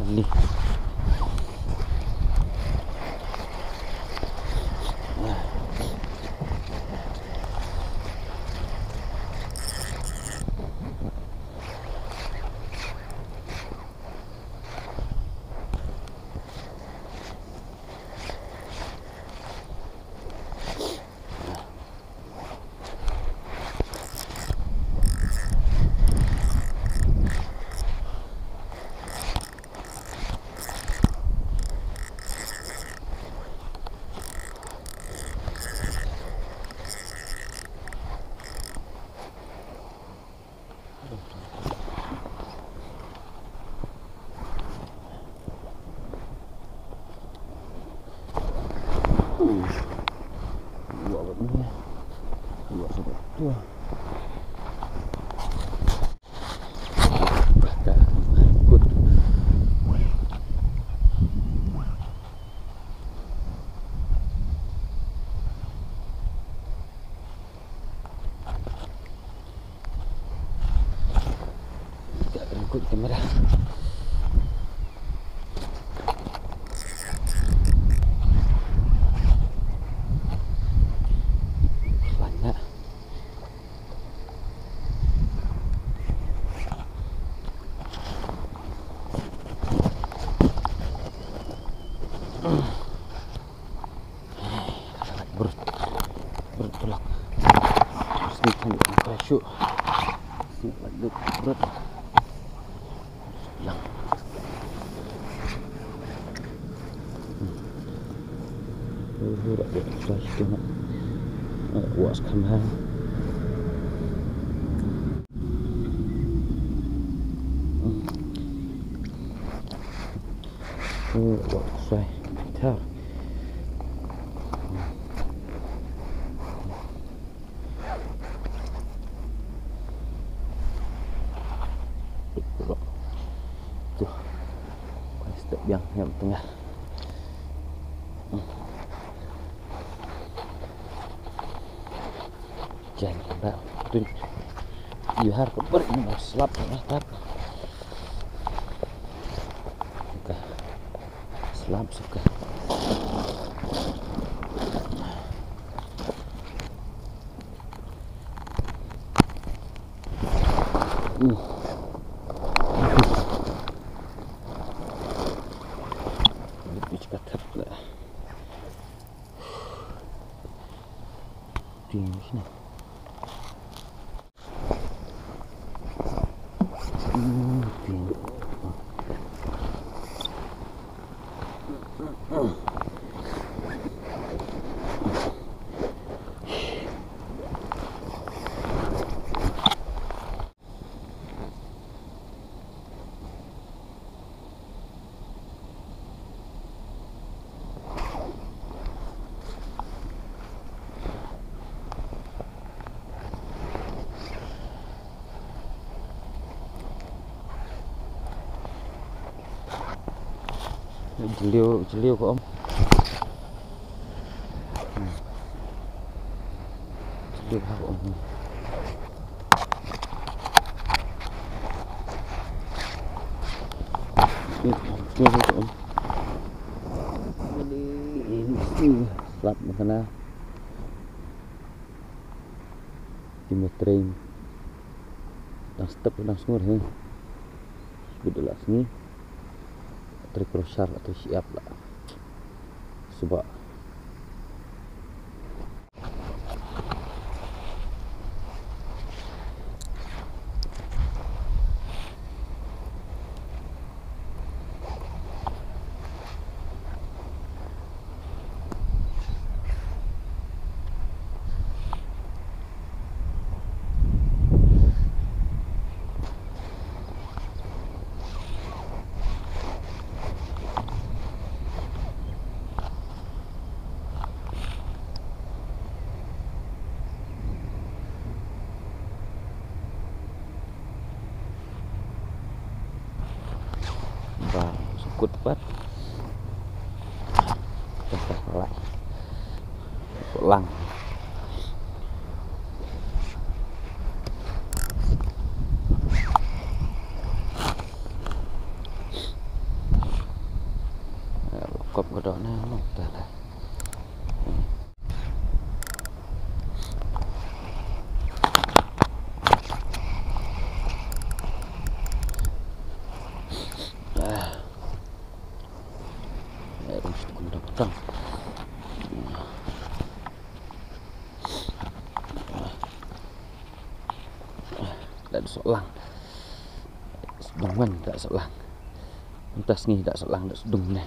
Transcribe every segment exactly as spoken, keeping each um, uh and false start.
Ni. Ikut kamera. Banyak. Brut. Brut tulak. Sneak kan kasyu. Sneak lagi brut. Yang. Brut, brut, brut. What's coming? What's coming? Tuh. Step yang, yang tengah. Jan ba tu. Ïa har ka ber ni slap na tap. Ka slap suka. Ni ka tap la. Tiang sini. Hmm, tiang. Jylliew, jylliew ka om. Hmm. Jylliew ka om. Jylliew ka om. Slap ma khana. Ki me trei. Dang step dang sngur hi. Bit la sngi. Trei crusher la trei siap la. Suba. Ba sukut pat. Tah, tah, lah. Lang. Sohlang. Sdung man da sohlang. Mynta sngi da sohlang da sdung ne.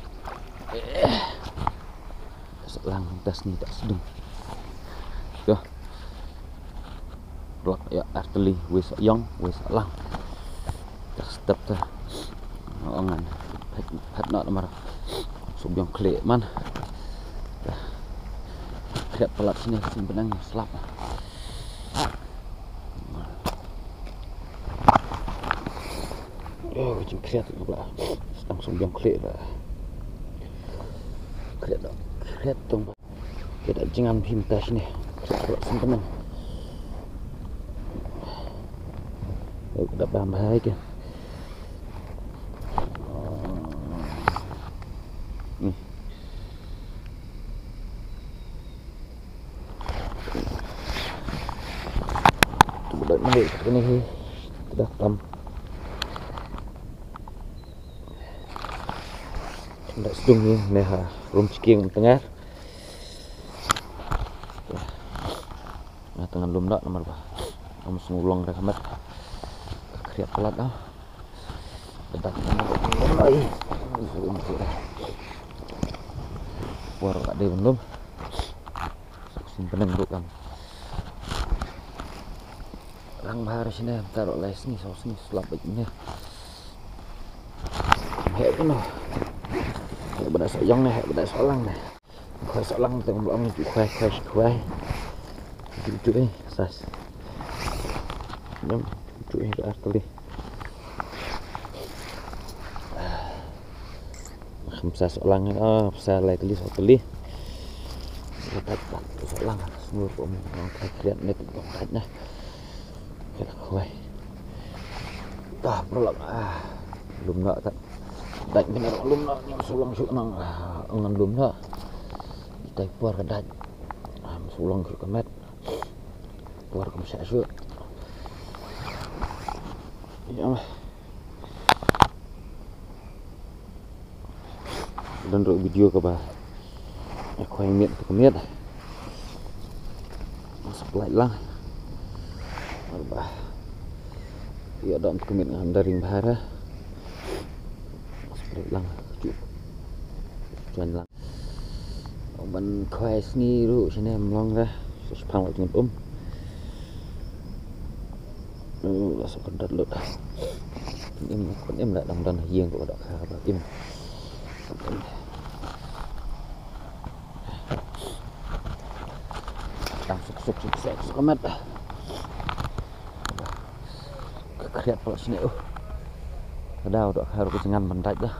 Da sohlang mynta sngi da sdung. Yo. Blok ya arteli wei sohyong wei sohlang. Da step ta. Ong ngan. Phet phet na namar. Suk biang klik man. Dah. Kriat palat sini sini benang slap. Oh, kucing kriat pula. Langsung biang klik lah. Kriat dong, kriat dong. Kita jangan pintas nih. Kriat pula sini benang. Oh, kita tambah lagi. Hmm. Tu budak ni kat ni hi. Dah tam. Dah sedung ni, ni ha. Rum ciking tengah. Nah, tengah lum dah nomor bah. Nomor sengulong dah kamat. Kriat palat dah. Debat. Ai. War ka dei bendum. Sim peneng duk kan. Lang bahar sini, taruh lai sini, sau sini, selap baik ni. Hek kena. Hek benda sayang ni, hek benda solang ni. Khwai sohlang te, um long ju khwai, khwai, khwai. Ju ju eh sas. Nyam ju eh ka arteli. Kham sas sohlang ah, sas lai teli soh teli. Tat tat sohlang. Sngur um long khwai kriat ne tu long khwai na. Khwai khwai. Tah prolak ah. Lum na tat. Dait kena lum na, ngan sulang shu nang, ah, ngan lum na. Itai puar ka dait. Ah, sulang shu ka met. Puar ka masa shu. Ya. Don ruh video kaba. Khwai miet tu ka miet. Supply lang. Arba. Ïa dom tu ka miet ngam da ring bahar. Supply lang. Ju. Juan lang. Ban khwai sngi ruh shane mlong ra. Sa shipang la jngut um. Ruh la sa kyndat lut. Im, im la dang don ha ïing ruh da kha ba im. Tang suk suk suk suk suk amat. Ka khriat pala sini uh. Ka daw da ka ruh ka jngan ban dait da.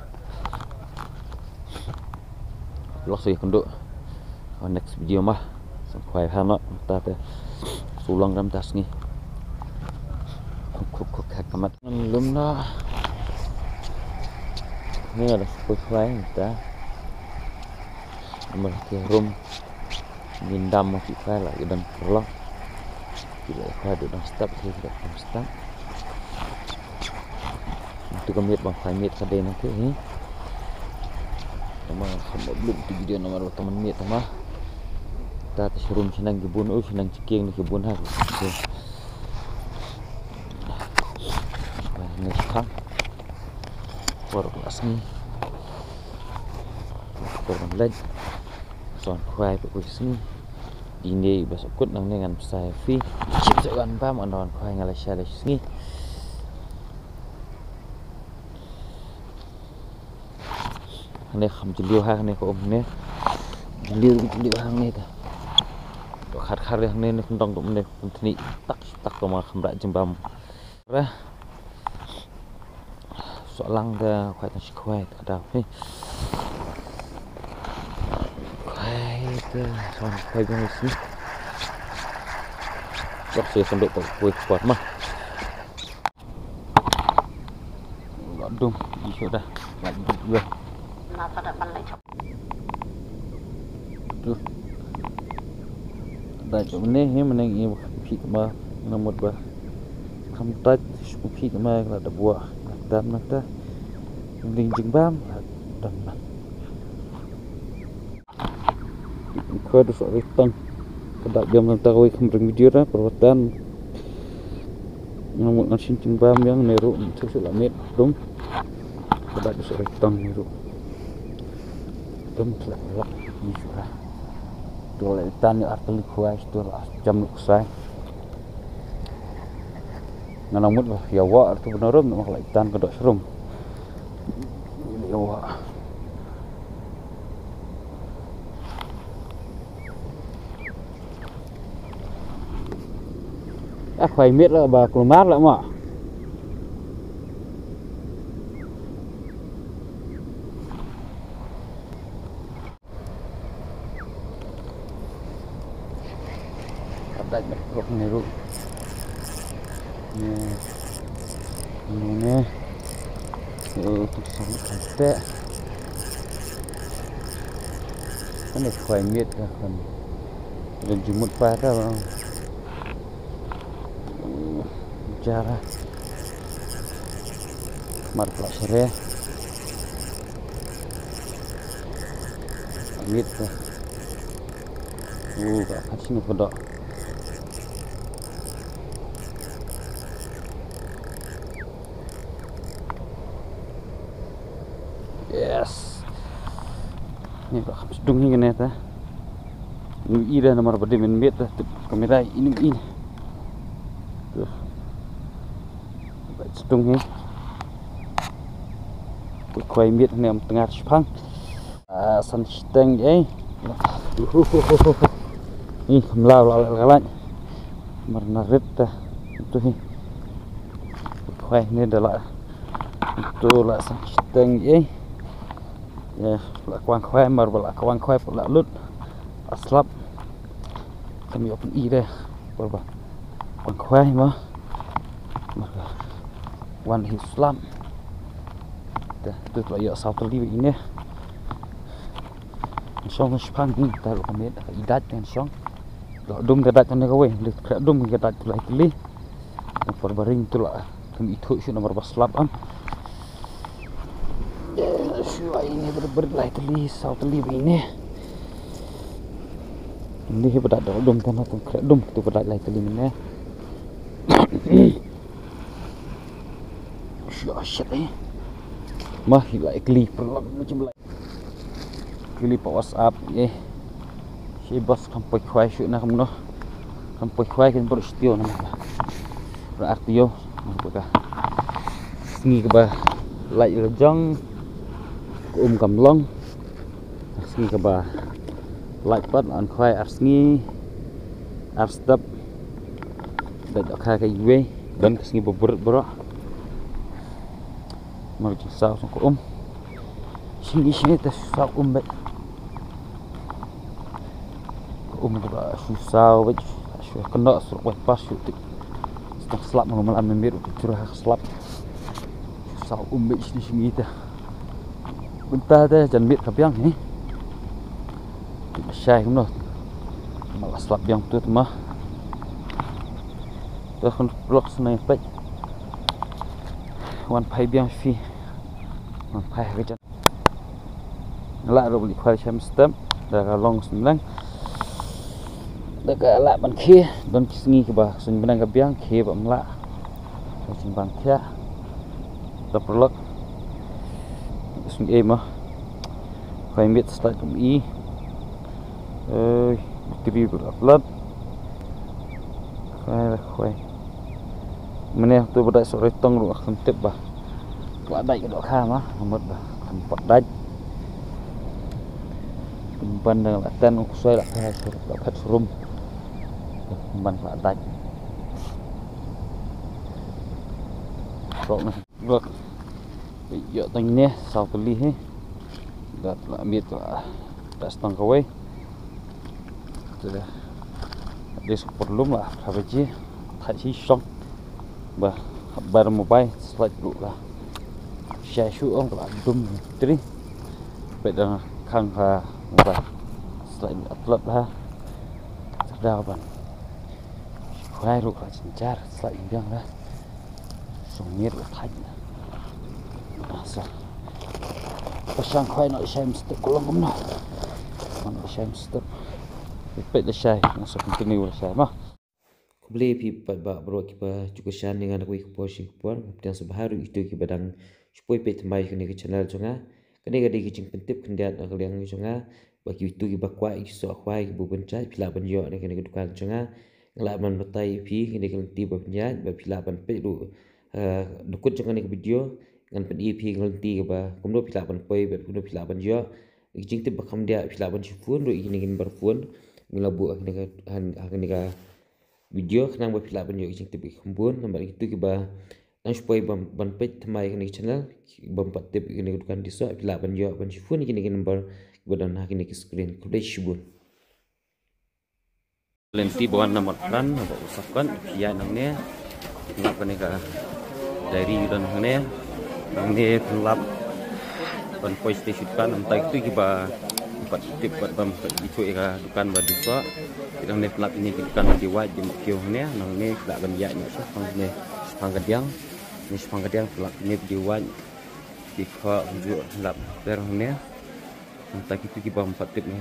Lok sa ïa kynduh. Next video mah. Sa khwai ha noh ta te. Sulang ram ta sngi. Khuk khuk khuk khak ka mat. Lum na. Ni ada sepoi khwai ta. Amar ki rum. Ngin dam ma ki khwai la ki don pyrlok. Ki la khwai du dang step ki la dang step. Tu ka miet bang khwai miet ka dei na ki hi. Tama kham ba blum tu video namar ba taman miet tama. Ta ta shrum shnang ki bun u shnang chikieng ni ki bun ha. Ni khang. Por la sngi. Por ban leit. Son khwai pa ku sngi. Ine ba sa kut nang ne ngan psa fi. Chip sa kan pam an don khwai nga la sha la sngi. Hane kham jliu ha hane ko um ne. Jliu jliu ha hane ta. To khat khat hane ne kundong to ne kuntni tak tak to ma kham ra jimbam. Ra. Sohlang da khwai ta shi khwai ta da. Khwai ta son khwai jong si. Sok si sanduk to khwai khwat ma. Dum, isu dah. Lagi dua. Tuh. Dah jom ni, ni meneng i phi ma namut ba. Kam tat shu phi ma la da buah. Dan mata. Ding jingbam dan man. Khoi du sok ritang. Ka dak jam nang ta wei kham ring video ra perwatan. Ngan mut ngan shin jingbam ïa ne ruh, tu shu la miet dum. Ka dait shu ri tang ne ruh. Dum tlek lak ni shu ha. Tu la itan ni ar tylli khwai, tu la jam luk sai. Ngan mut ba ïa wa ar tu bna rum, ngan la itan ka dok shrum. Ïa wa. A khwai miet la ba kulmar la ma. Ka dait ba rok ne ruh. Ne. Ne ne. Oh, tu sam kan te. Kan khwai miet ka kan. Dan jumut pa ka. Jara. Mar pla sere. Miet ka. Uh, ka khat sini ka dok. Yes. Ni ka kham sdung hi kane ta. Ni i da namar ba dim miet ta. Tip kamera ini ini. Tuh. Sdung hi. Khwai miet ne am tngar shpang. Ah, san shiteng ei. Ih, mlaw la la la. Mar na rit ta. Tu hi. Khwai ne da la. Tu la san shiteng ei. Ya, la kwang khwai mar ba la kwang khwai la lut. Aslap. Kami open i de. Mar ba kwang khwai ma. Mar ba wan hi slap. Te tu la ïoh saw tylli ba ine. Shong shpang ni ta ruh ka miet i dait kan shong. Dum ka dait kan ka wei, dum ka dait lai tylli. Por ba ring tu la. Kum ithuh shu namar ba slap am. Shu ai ne ber ber lai tylli, saw tylli ba ine. Ni hi ba dait dum kan tu kre dum tu ba dait lai tylli ne. Shu shit eh. Mah hi lai kli perlok macam lai. Kili pa WhatsApp eh. Shi bas kam poi khwai shu na kam no. Kam poi khwai kan bro stio na ma. Ra artio. Ka sngi kaba lai la jong. Ka um kam long. Sngi kaba lai pat an khwai ar sngi. Ar step. Da ka ka iwe. Dan ka sngi ba bro bro. Mar jing saw song ka um. Sini sini te saw um bek. Ka um te ba shu saw bek. Shu kena srok bek pas shu tik. Stang slap ma malam memir utik curah slap. Shu saw um bek sini sini te. Bynta te jan miet ka biang ni. Tik shai kumno. Malah slap biang tu te mah. Te kan vlog snai pek. Wan phai biang phi. Wan phai ha ka jan. Nga lah ruh ba leit khwai sha Mr Step da ka long sngewleng. Da ka lah ban khie don ki sngi kiba ka suiñ bneng ka biang khie ba ym lah. Ka suiñ bang thiah. Da paralok suiñ ei ma. Khwai miet start kum i. Oi, battery ruh la plat. Khwai la khwai. Mynne to ba dait soh roi tong ruh kham tip ba. Ka la dait ka dohkha ma, ka mut ba kham pat dait. Pynban da la ten u ksoi la phet, la phet shrum. Pynban ka la dait. Sok na. Bak. Ïoh tang ne saw tylli hi. Da la miet la da stang kawei. Te da. Des por lum la ha baje. Thait shi shong. Ba bar mobile slide ruh la. Shai shu ong la dum tri. Pet da khang ha mobile. Slide atlat ha. Sada ban. Khwai ruh la jinjar slide biang la. Song miet la thait. Asa. Ka shang khwai noh shai mstep ka long kumno. Noh shai mstep. Peit la shai, nga sa continue la shai ma. Khublei phi pat ba baroh kiba ju kyrshan ïa nga na kawei ka por sha ka por. Ngam pdiang sngewbha ruh ïa kito kiba dang shu poi peit thymmai kane ka channel jong nga. Kane ka dei ka jingpyntip khyndiat na ka liang jong nga ba kito kiba kwah ïa ki soh khwai kiba bun jait phi lah ban ïoh na kane ka dukan jong nga. Nga lah ban batai ïa phi kane ka lynti ba pynïaid ba phi lah ban peit ruh, eh, dukut jong kane ka video. Ngan pyni ïa phi ka lynti kaba kumno phi lah ban poi bad kumno phi lah ban ïoh. Ïa ki jingtip ba kham diah phi lah ban shu phone ruh ïa kine ki number phone. Ngi la buh ha kane ka, ha kane ka video khnang ba phi lah ban ïoh ïa ki jingtip ba kham bun. Namar kito kiba dang shu poi ban, ban peit thymmai kane ka channel, bym pat tip ïa kane ka dukan die soh, phi lah ban ïoh ban shu phone ïa kine ki number kiba don ha kine ki screen. Khublei shibun. Lynti ba wan na Marpran, na ba u Sapkot, phi ïaid nangne. Lap kane ka diary u don hangne. Nangne phin lap ban poi sha dukan, mynta kito kiba pat tip pat bym pat ithuh ïa ka dukan ba die soh. Nangne phin lap ïa kine ki dukan ba die wait die mohkiew hangne. Nangne phin lap ban ïaid noh shaphang hangne, shaphang kadiang. Hangne shaphang kadiang phin lap ïa kine ba die wait die khoh, kumjuh phin lap ter hangne. Mynta kito kiba ym pat tip ne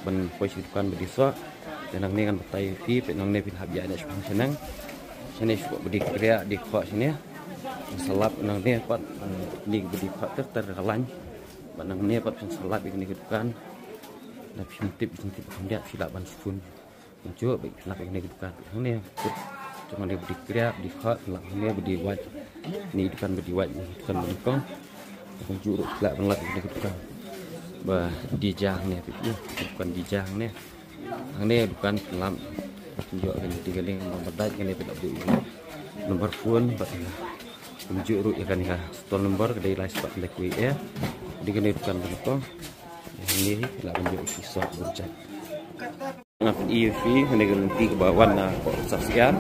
ban poi sha dukan ba die soh. Te nangne ngan batai ïa phi, peit nangne phin hap ïaid noh shaphang shaneng. Shane shuh ba die kriah die khoh shane. Sa lap nangne pat, nangne ba die khoh ter ter ka lain. Bad nangne pat phin sa lap ïa kane ka dukan. Lada phim tip, phim tip kham diah phi lah ban shu phone. Kumjuh ba phin lap ïa kane ka dukan. Hangne jong kane ba die kriah die khoh, phin lap hangne ba die wait. Kane ka dukan ba die wait, kane ka dukan ba nyngkong. Kumjuh ruh phi lah ban lap ïa kane ka dukan ba die ja hangne, phi ïoh, dukan die ja hangne. Hangne dukan phin lap. Kumjuh kane die ka lieng ba dait kane phi lah buh ïa number phone bad kumjuh ruh ïa kane ka stall number ka dei lai spah khyndai khyndai wei eh. Dei kane dukan ba nyngkong. Hangne phi lah ban ïoh ïa ki soh bun jait. Nga pyni ïa phi kane ka lynti kaba wan na Pok Sah Syiar.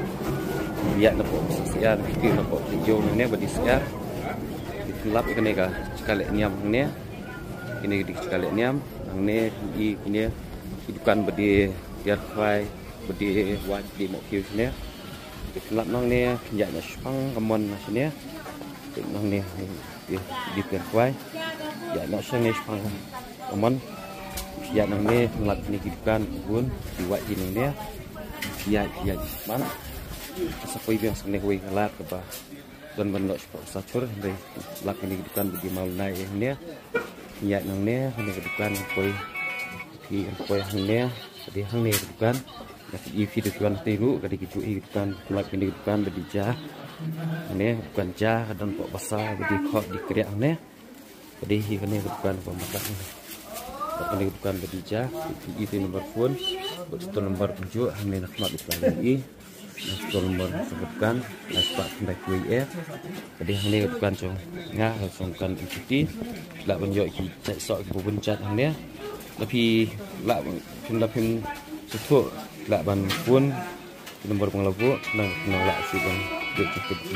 Ïaid na Pok Sah Syiar, kiti na Pok Syiar hangne ba die syiar. Phin lap ïa kane ka jaka leh niam hangne. Kane ka dei ka jaka leh niam. Hangne phin i kine ki dukan ba die tiar khwai, ba die wait, die mohkiew shane. Phin lap nangne, phin ïaid noh shaphang ka mon na shane. Peit nangne, die, die tiar khwai. Ïaid noh shangne shaphang ka mon. Ïaid nangne, phin lap kine ki dukan, bun, die wait die nangne. Ïaid, ïaid, man. Sa poi biang shangne kawei ka lad kaba don ban noh shapoh ka Sachur, hynrei lap kine ki dukan ba die mawnai eh hangne. Ïaid nangne, hangne ka dukan poi. Phi poi hangne, ka dei hangne ka dukan. Nga pyni ïa phi da ki wan te ruh, ka dei kajuh hi ka dukan, lap kine ki dukan ba die ja. Hangne dukan ja, ka don poh basa ba die khoh die kriah hangne. Ka dei hi kane ka dukan ba mata hangne. Kane ka dukan ba die ja, pyni ïa phi number phone, bad stall number kumjuh, hangne na khmat dukan ba i. Na stall number sa ka dukan, lai spah khyndai khyndai wei eh. Ka dei hangne ka dukan jong nga, ka jong dukan M T T. Lah ban ïoh ki jait soh kiba bun jait hangne. Lada phi lah ban, phi lah phin sngewthuh, lah ban phone ki number ba nga la buh, nang, nang lah shu ban ïoh ki tip ki